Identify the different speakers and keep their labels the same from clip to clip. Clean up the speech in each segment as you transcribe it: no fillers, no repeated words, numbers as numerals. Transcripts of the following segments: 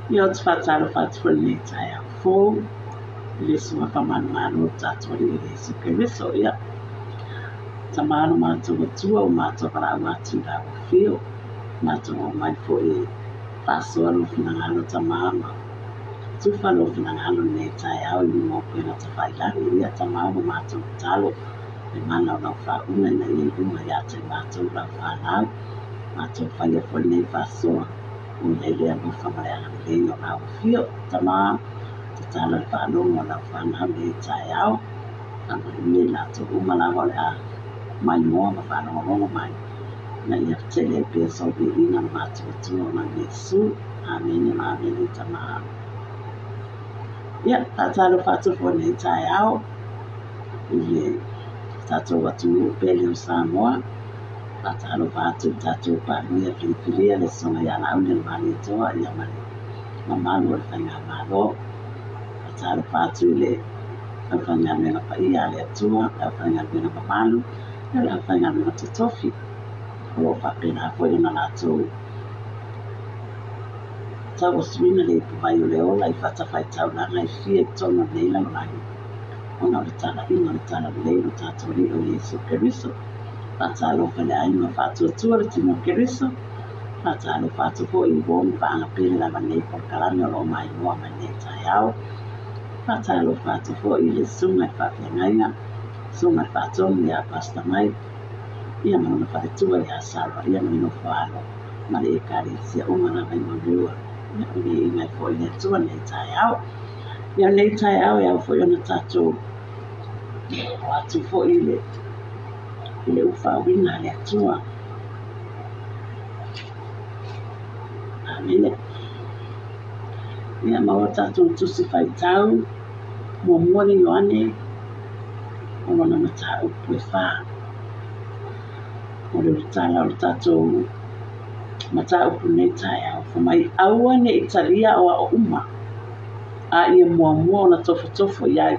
Speaker 1: Ia, ou te faatalofa atu foi i lenei taeao fou i le Suafa Famanumalo o le tatou Alii o Iesu Keriso. Ia, Tama lo matou Atua, ua matou valaau atu i lau afio, matou omai foi e faasoa lou finagalo Tama ma tufa lou finagalo i lenei taeao i luga o upega tafailagi. Ia, Tama, ua matou tatalo le mana o lau faauuga ina ia i luga ia te matou lau fanau, matou faia foi lenei faasoa. Ua i ai le alofa ma le agalelei o lau afio, Tama, tatalo i le faalogo a lau fanau i lenei taeao. Faamanuia i latou uma lava o le a maimoa ma faalogologo mai, ina ia tele ai pea sou viiga ma matou Atua ona o Iesu. Amene ma amene, Tama. Ia, faatalofa atu foi i lenei taeao i le tatou atunuu pele o Samoa. Faatalofa atu i le tatou Palemia filifilia le Susuga ia Laauli Malietoa ia ma le mamalu o le Faigamalo. Faatalofa atu i le aufaigaluega paia a le Atua, le aufaigaluega mamalu, ia le aufaigaluega totofi o lo o faapena foi ona latou tauasuina le ipuvai o le ola i fatafaitaulaga e fia i totonu o lenei lalolagi ona o le talaiga o le talalelei o lo tatou Alii o Iesu Keriso. Faatalofa i le aiga faatuatua le tino o Keriso. Faatalofa atu foi i uo ma paaga pele lava nei polokalame o lo o maimoa mai nei taeao. Faatalofa atu foi i le susuga i le faafeagaiga, susuga i le faatonu ia Pastor Mike, ia ma lona faletua ia Sarah, ia ma le nofo alo ma le ekalesia uma lava i Manurewa. Ia, viiga ai foi i le Atua nei taeao. Ia nei taeao e ao foi ona tatou o atu foi i le i le ufaauina a le Atua. Amene. Ia maua tatou tusi faitau muamua le Ioane o lona mataupu e fa. O le ulutala o le tatou mataupu nei taeao, fai mai, aua ne i talia aoao uma, a ia muamua ona tofotofo i ai.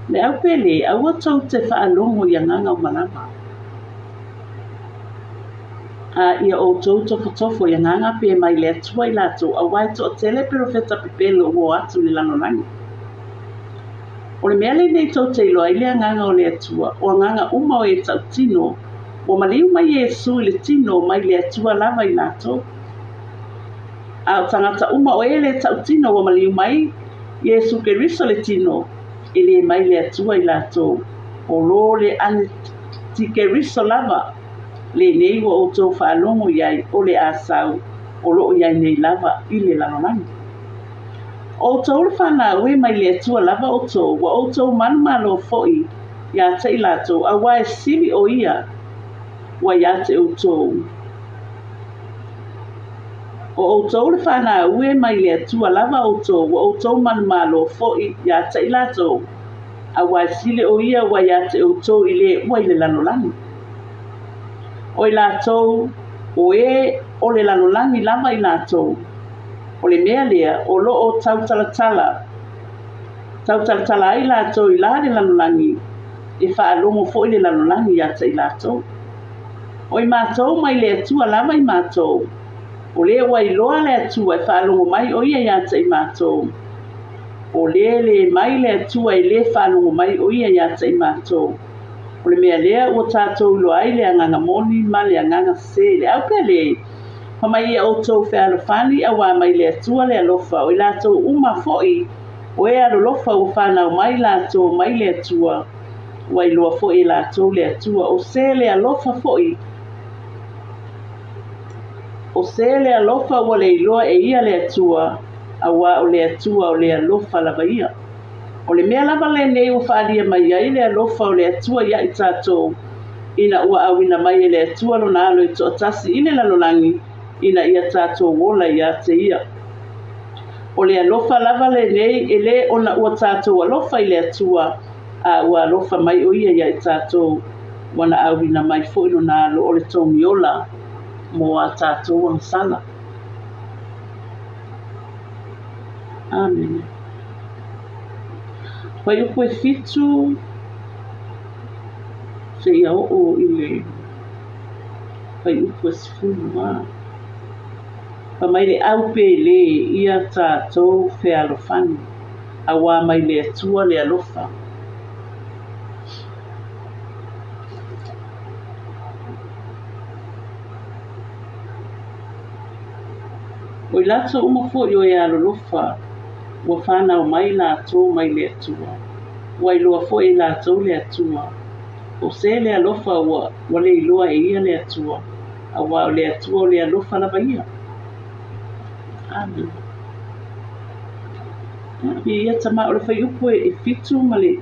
Speaker 1: Le au pele, aua tou te faalogo i agaga o malama, a ia outou tofotofo i agaga pe mai le Atua i latou, auā e toatele perofeta pepelo ua o atu i le lalolagi. O le mea lenei tou te iloa ai le agaga o le Atua, o agaga uma o e tautino, ua maliu mai Iesu i le tino mai le Atua lava i latou. A o tagata uma o e le tautino ua maliu mai Iesu Keriso le tino, e le mai le Atua i latou, o lo le Antikeriso lava lenei ua outou faalogo i ai o le a sau, o lo o i ai nei lava i le lalolagi. O outou le fanau e mai le Atua lava outou, ua outou manumalo foi ia te i latou, auā e sili o ia ua ia te outou. O outou le fanau e mai le Atua lava outou, ua outou manumalo foi ia te i latou, auā e sili o ia ua ia te outou i le ua i le lalolagi. O i latou, o e o le lalolagi lava i latou, O le mea lea o lo o tautalatala, tautalatala ai latou i la le lalolagi, e faalogo foi le lalolagi ia te i latou. O i matou mai le Atua lava i matou, o le ua iloa le Atua e faalogo mai o ia ia te i matou. O le le mai le Atua e le faalogo mai o ia ia te i matou. O le mea lea ua tatou iloa ai le agaga moni ma le agaga sese. Le au pea le Fa mai ia outou fealofani, auā mai le Atua le alofa, o i latou uma foi o e alolofa ua fanau mai latou mai le Atua, ua iloa foi e latou le Atua, o se le alofa foi, o se le alofa ua le iloa e ia le Atua, auā o le Atua o le alofa lava ia. O le mea lava lenei ua faaalia mai ai le alofa o le Atua ia i tatou, ina ua auina mai e le Atua lona Alo e toatasi i le lalolagi, ina ia tatou ola ia te ia. O le alofa lava lenei, e le ona ua tatou alofa i le Atua, a ua alofa mai o ia ia i tatou, ua na auina mai foi lona Alo o le togi ola mo a tatou agasala. Amene. Fuaiupu e 7 seia oo i le Fuaiupu e 14. Fai mai le au pele ia tatou fealofani, auā mai le Atua le alofa. O i latou uma foi o e alolofa, ua fanau mai latou mai le Atua, ua iloa foi e latou le Atua. O se le alofa ua ua le iloa e ia le Atua, auā o le Atua o le alofa lava ia. Amene. Ia tama o le fuaiupu e 7 ma le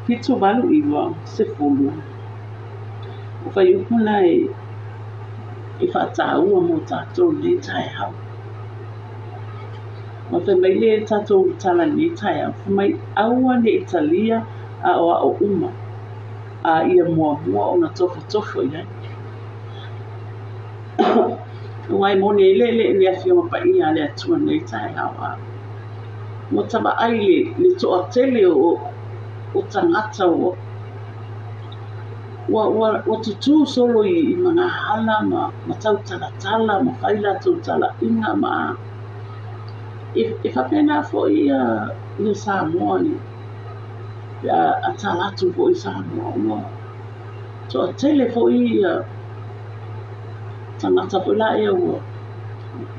Speaker 1: 7, 8, 9, 10. O fuaiupu na e faataua mo tatou i lenei taeao. Ma fai mai le tatou tala i lenei taeao, fai mai, aua ne i talia aoao uma, a ia muamua ona tofotofo i ai. Aua e moni ai le, le, le Afioga Paia a le Atua i lenei taeao, a ua ta vaai i le, le toatele o, o tagata ua, ua, ua, ua tutū solo i, i magahala ma, ma tautalatala ma fai latou talaiga ma a. E, e faapena foi ia, ia Samoa i, pe a, a tala atu foi i Samoa, ua toatele foi ia tagata foi laia ua,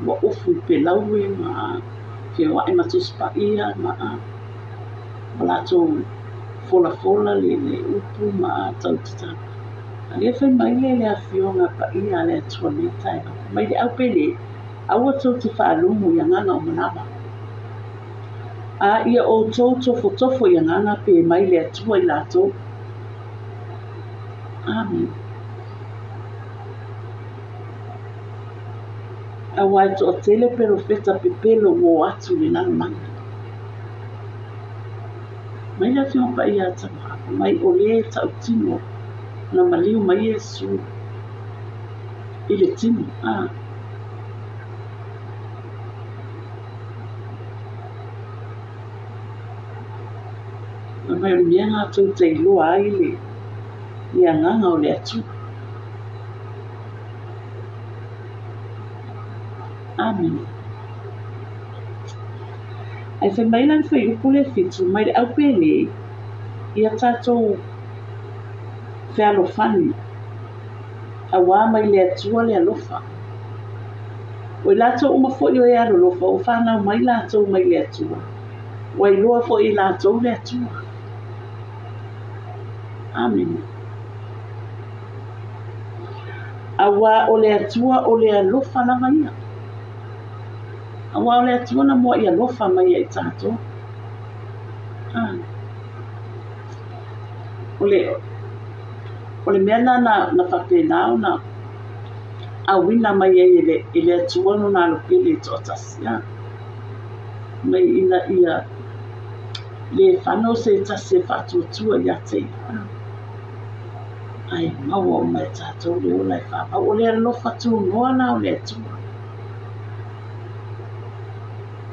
Speaker 1: ua ofu i pelaue ma feoai ma Tusi Paia ma a, ma latou folafola le, le upu ma a tau tatalo. A lea fai mai le, le Afioga Paia a le Atua i lenei taeao, fai mai le au pele, aua tou te faalogo i agaga o manava. A ia outou tofotofo i agaga pe mai le Atua i latou. Amene. Aua e toatele perofeta pepelo ua o atu i le lalolagi. Mai le Afioga Paia a Tama, mai o le tautino na maliu mai Iesu i le tino. A. Fai mai o le mea lena tou te iloa ai le, le agaga o le Atua. Amene. Ae fai mai la le fuaiupu lea 7, mai le aupēlē, ia tatou fealofani, auā mai le Atua le alofa. O i latou uma foi o e alolofa, ua fanau mai latou mai le Atua, ua iloa foi e latou le Atua. Amene. Auā o le Atua o le alofa lava ia. Auā o le Atua na muaʻi alofa mai ia i tatou. Ah. O le, o le mea lena na, na faapena ona auina mai ai e le, e le Atua lona alo pele e toatasi. Ah. Mai ina ia le fano se tasi e faatuatua ia te ia. Ah. Ae maua uma e tatou le ola e faamau. O le alofa tunoa la o le Atua.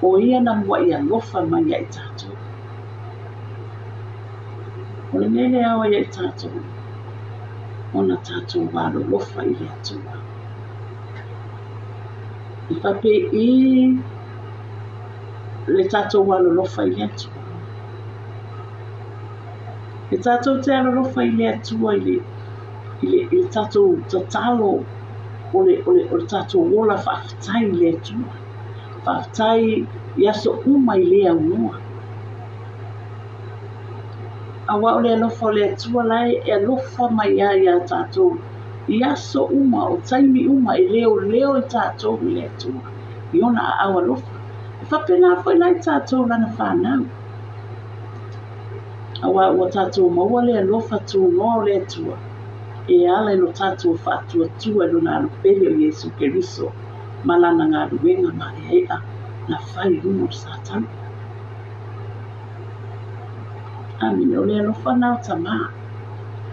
Speaker 1: O ia na muaʻi alofa mai ia i tatou. O le mea lea ao ia i tatou, ona tatou alolofa i le Atua. I faapei le tatou alolofa i le Atua. E tatou te alolofa i le Atua i le, i le, i le tatou tatalo o le, o le, o le tatou ola faafetai i le Atua. Faafetai i aso uma i le aunoa. Auā o le alofa o le Atua la e alofa mai ai iā tatou i aso uma, o taimi uma e leoleo i tatou i le Atua i ona aao alofa. E faapena foi la i tatou lana fanau. Auā ua tatou maua le alofa tunoa o le Atua e ala i lo tatou faatuatua i lona Alo pele o Iesu Keriso ma lana galuega maeaea na fai i luga o le Satani. Amene. O le alofa na o Tamā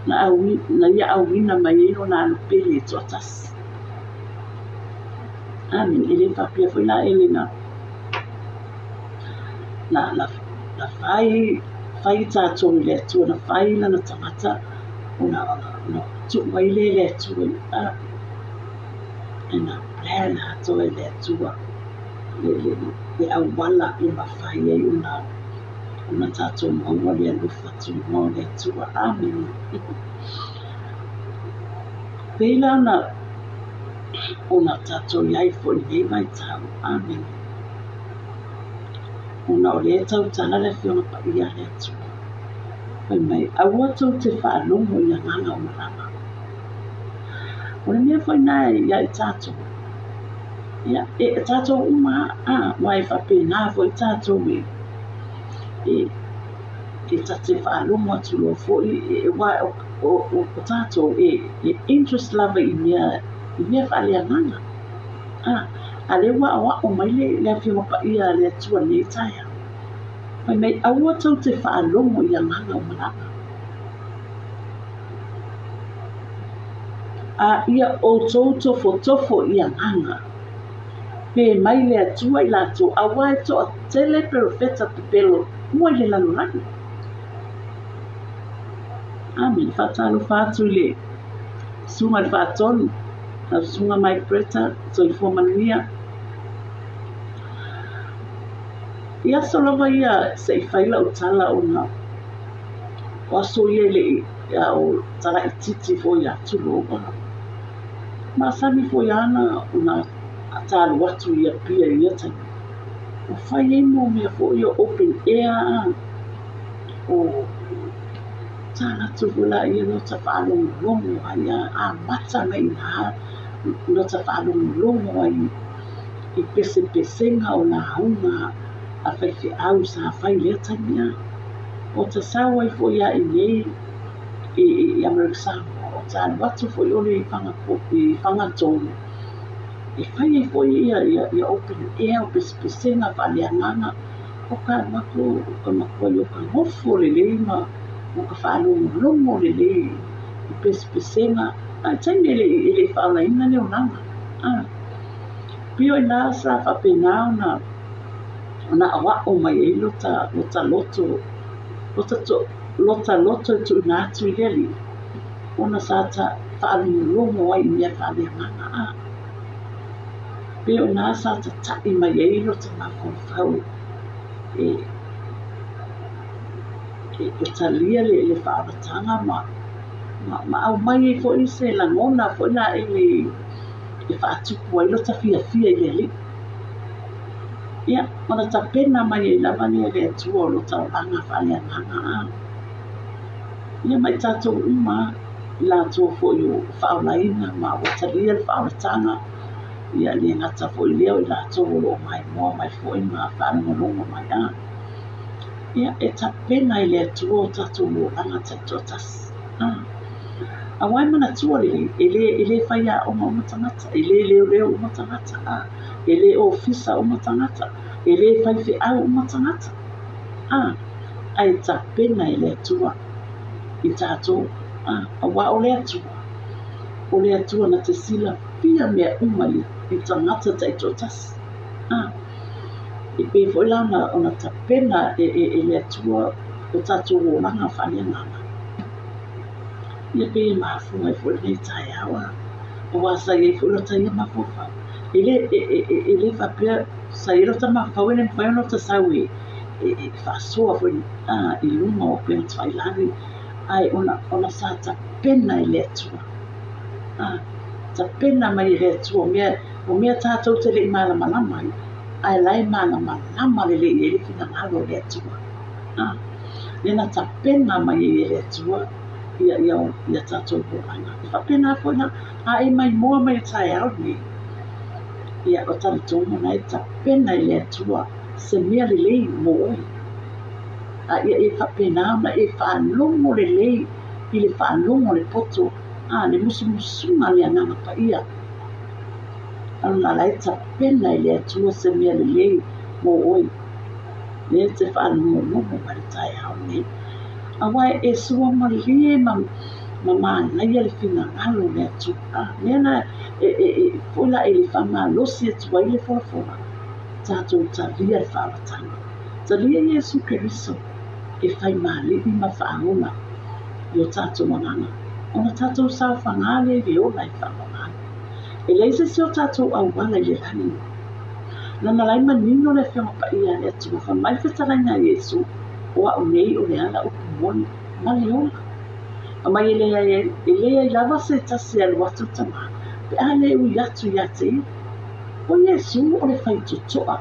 Speaker 1: na, aui, na ia auina mai ai lona Alo pele e toatasi. Amene. E le faapea foi la ele na na, na, na fai, fai tatou i le Atua, na fai lana tagata, ona, ona, ona tuu ai lea i le Atua i, a, E na plan atoa e le Atua le auala e mafai ai ona tatou maua le alofa tunoa o le Atua. Amene. Pei la ona tatou i ai foi i lenei vaitau. Amene. Ona o lea e tautala le Afioga Paia a le Atua. Fai mai, aua tou te faalogo i agaga o malaga. O le mea foi lena ia i tatou, ia, e tatou uma lava, aua e faapena foi tatou e ta te faalogo atu loa foi, aua o tatou e interest lava i mea faaleagaga. A lea ua aoao mai le Afioga Paia a le Atua i lenei taeao, fai mai, aua tou te faalogo i agaga o malaga. A ia outou tofotofo i agaga, pe mai le Atua i latou, aua e toatele perofeta pepelo ua i le lalolagi. Amene. Faatalofa atu i le Susuga i le Faatonu, lau Susuga Mike Bretta, soifua manuia. I aso lava ia se i fai lau tala ona o aso ia e le i a o talaititi foi ia tulou a masani foi lava ona ta alu atu i Apia i ia taimi, ua fai ai mo mea foi ia open air a o ta alu atu foi laia lota faalogologo ai a amata mai i ina lota faalogologo ai i pesepesega o lauga a faifeau sa fai i lea taimi a. O ta sau ai foi lava i inei i Amerika Samoa, o ta alu atu foi ole i Fagatolu, e fai ai foi ia open air, o pesepesega faaleagaga, o ka alu atu o ka matuai o ka nofo lelei ma ka faalogologo lelei i pesepesega, a o le taimi e le i faaolaina le olaga. Pei o i ina sa faapena ona aoao mai ai lota loto, lota loto e tuuina atu i le Alii, ona sa ta faalogologo ai i mea faaleagaga. A pei o i ina sa tata'i mai ai lota mafaufau e talia le faaolataga ma aumai ai foi se lagona foi la e faatupu ai lota fiafia i le Alii. Ia, ona tapena mai ai lava lea e le Atua o lota olaga faaleagaga. Ia ma i tatou uma lava, i latou foi ua faaolaina ma ua talia le faaolataga, ia e le gata foi i lea o i latou o lo o maimoa mai foi ma faalogologo mai. Ia, e tapena e le Atua o tatou olaga taitoatasi. Aua e manatua lelei, e le faiaoga uma tagata, e le leoleo uma tagata, e le ofisa uma tagata, e le faifeau uma tagata, ae tapena e le Atua i tatou, aua o le Atua, o le Atua na te silafia mea uma i tagata taitoatasi. E pei foi la ona tapena e le Atua o tatou olaga faaleagaga. Ia pei e mafua ai foi lenei taeao a aua sa i ai foi lota ia mafaufau. E le, e le faapea sa i ai lota mafaufau e le mafai ona ota sau e faasoa foi i luma o upega tafailagi ae ona sa tapena e le Atua. Tapena mai e le Atua o mea tatou te le i malamalama ai ae la e malamalama lelei i ai le finagalo o le Atua. Lea na tapena mai ai e le Atua ia tatou olaga. E faapena foi la, a e maimoa mai i le taeao lenei, ia o talitonu na e tapena e le Atua se mea lelei mo oe. A ia e faapena ona e faalogo lelei i le faalogo a le poto, a le musumusuga a le Agaga Paia. Ona la e tapena e le Atua se mea lelei mo oe. Lea e te faalogologo mai le taeao lenei. Aua e sua malie ma manaia le finagalo o le Atua. A mea la e foi la e faamalosi atu ai le folafola, tatou talia le faaolataga. Talia Iesu Keriso e fai ma Alii ma Faaola i o tatou agaga, ona tatou saofaga lea i le ola e faaaoga ai. E leai se isi o tatou auala i le lagi. Leaga la e manino le Afioga Paia a le Atua, fai mai le fetalaiga a Iesu, O au nei o le ala, upu moni, ma le ola. Fai mai e leai, e leai lava se tasi e alu atu i le Tama, pe a le ui atu ia te ia. O Iesu o le faitotoa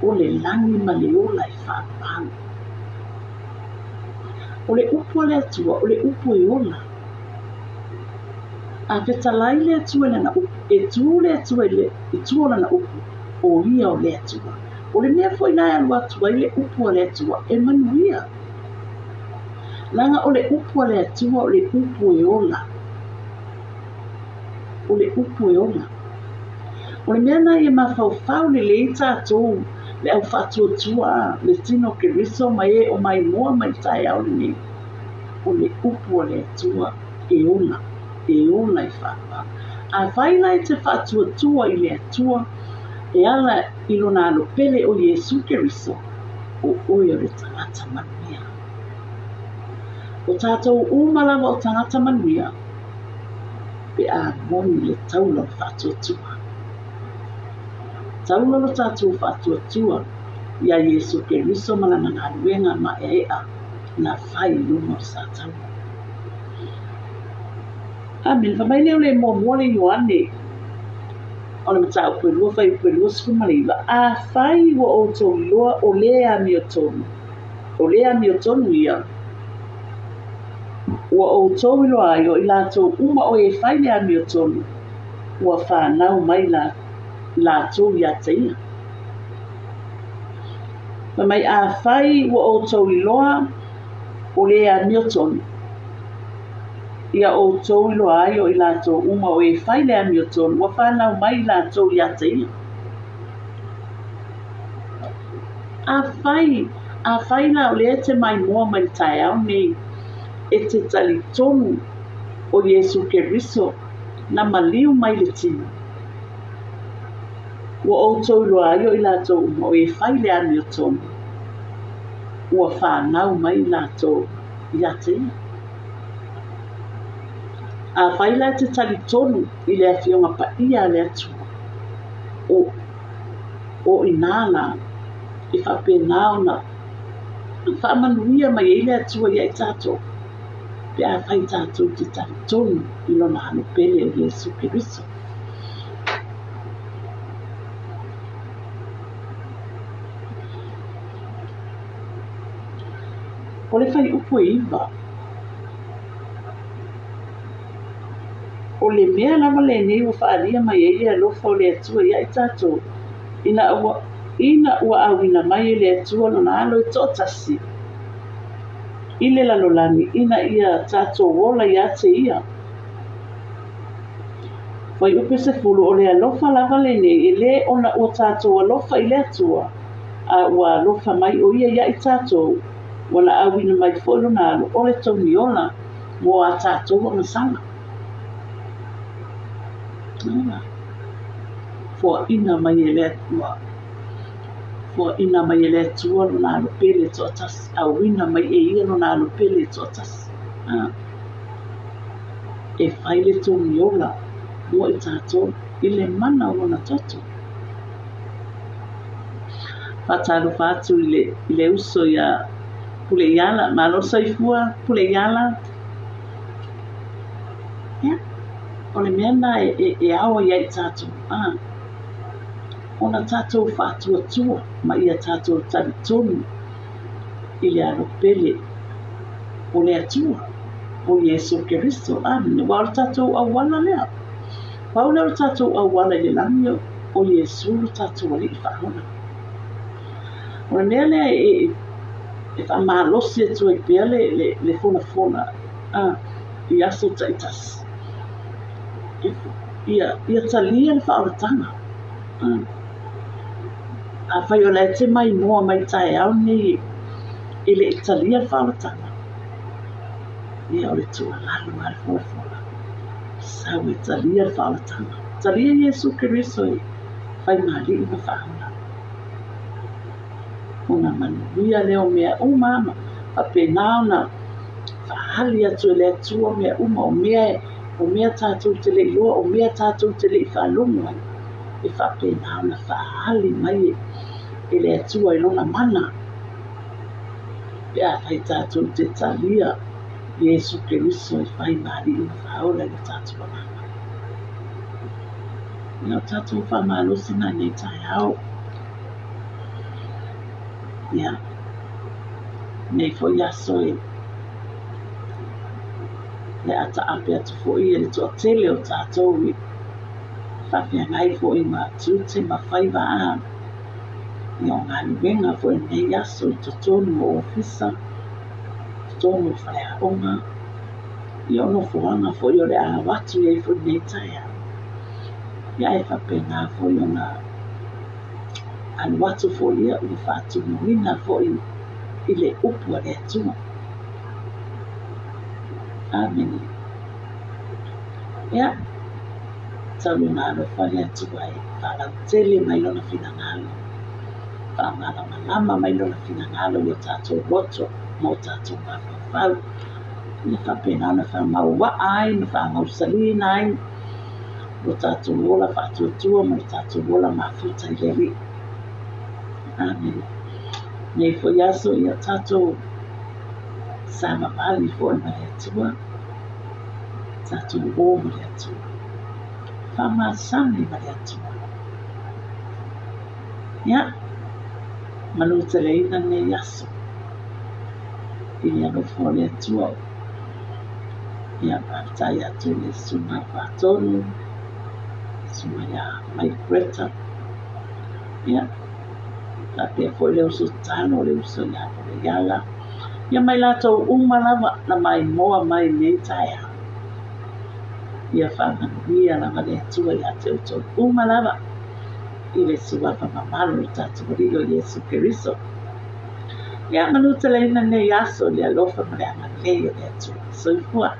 Speaker 1: o le lagi ma le ola e faamau. O le upu a le Atua, o le upu e ola. A fetalai le Atua i lana upu, e tū le Atua i, le, i tua o lana upu, o ia o le Atua. O le mea foi la e alu atu ai le upu a le Atua, e manuia. Leaga o le upu a le Atua o le upu e ola. O le upu e ola. O le mea lena ia mafaufau lelei tatou le au faatuatua le tino o Keriso ma e o maimoa mai le taeao lenei. O le upu a le Atua e ola, e ola i faavavau. Afai la e te faatuatua i le Atua e ala i lona Alo pele o Iesu Keriso, o oe o le tagata manuia. O tatou uma lava o tagata manuia pe a moni le taula o le faatuatua. Taula lo tatou faatuatua iā Iesu Keriso ma lana galuega maeaea na fai i luga o le Sataua. Amene. Fai mai lea o le muamua le Ioane o le mataupu e 2 fuaiupu e 29, Afai ua outou iloa o le amiotonu, o le amiotonu ia, ua outou iloa ai o i latou uma o e fai le amiotonu, ua fanau mai latou ia te ia. Fai mai, Afai ua outou iloa o le amiotonu, ia outou iloa ai o i latou uma o e fai le amiotonu, ua fanau mai i latou ia te ia. Afai, afai la o lea e te maimoa mai le taeao nei, e te talitonu o Iesu Keriso na maliu mai le tino, Ua outou iloa ai o i latou uma o e fai le amiotonu, ua fanau mai i latou ia te ia. Afai la e te talitonu i le Afioga Paia a le Atua, o, o inā lā e faapena ona faamanuia mai ai le Atua ia i tatou, pe afai tatou te talitonu i Lona Alo pele o Iesu Keriso. O le fuaiupu e 9, o le mea lava lenei ua faaalia mai ai le alofa o le Atua ia i tatou, ina ua, ina ua auina mai e le Atua lona Alo e toatasi i le lalolagi ina ia tatou ola ia te ia. Fuaiupu e 10, O le alofa lava lenei, e lē ona ua tatou alofa i le Atua, a ua alofa mai ʻo Ia iā i tatou, ua laauina mai foi Lona Alo o le togi ola mo a tatou agasala. Foaina mai e le Atua, foaina mai e le Atua Lona Alo pele toatasi, auina mai e Ia Lona Alo pele toatasi. E fai le togi ola mo i tatou i le mana o lona toto. Faatalofa atu i le, i le uso iā Puleiala. Malo soifua Puleiala. Ia, o le mea lena e, e, e ao ai ia i tatou, a, ona tatou faatuatua ma ia tatou talitonu i le alo pele o le Atua, o Iesu Keriso. Amene. Aua o le tatou auala lea. Pau lea o le tatou auala i le lagi, o Iesu lo tatou Alii Faaola. O le mea lea e, e, e faamalosi atu ai pea le, le, le folafola a, i aso taitasi. Ia, ia talia le faaolataga. Afai o la e te maimoa mai taeao nei e le i talia le faaolataga, ia o le tuualalo a le folafola, sau e talia le faaolataga. Talia Iesu Keriso e faimalii ma faaola. Ona manuia lea o mea uma ma faapena ona faaali atu e le Atua mea uma o mea O mea tatou te le iloa, o mea tatou te le i faalogo ai, e faapena ona faaali mai e le Atua i Lona mana, pe afai tatou te talia Iesu Keriso e fai ma Alii ma Faaola i lo tatou agaga. Ia o tatou faamalosi na i nei taeao. Ia, nei foi aso e le a taape atu foi e le toatele o tatou i faafeagai foi ma tiute ma faiva a ia o galuega foi i lenei aso i totonu o ofisa, totonu o faleaoga, ia o nofoaga foi o le a o atu i ai foi i lenei taeao. Ia ae faapena foi ona alu atu foi ia ua faatumuina foi i le upu a le Atua. Amene. Ia, tau ina alofa le Atua e faalautele mai lona finagalo, faamalamalama mai lona finagalo i o tatou loto ma o tatou mafaufau, ia faapena ona faamauaa ai ma faamausaliina ai lo tatou ola faatuatua ma lo tatou ola mafuta i le Alii. Amene. Nei foi aso ia tatou savavali foi ma le Atua, tatou o ma le Atua, faamasani ma le Atua. Ia, manuteleina lenei aso i le alofa o le Atua. Ia, faafetai atu i le Susuga i Faatonu, Susuga ia Mike Greta, ia, faapea foi le uso tatalo, le uso ia Poleiala, ia ma i latou uma lava na maimoa mai i lenei taeao. Ia faamanuia lava le Atua ia te outou uma lava i le suafa mamalu o le tatou Alii o Iesu Keriso. Ia manuteleina lenei aso i le alofa ma le agalelei o le Atua. Soifua.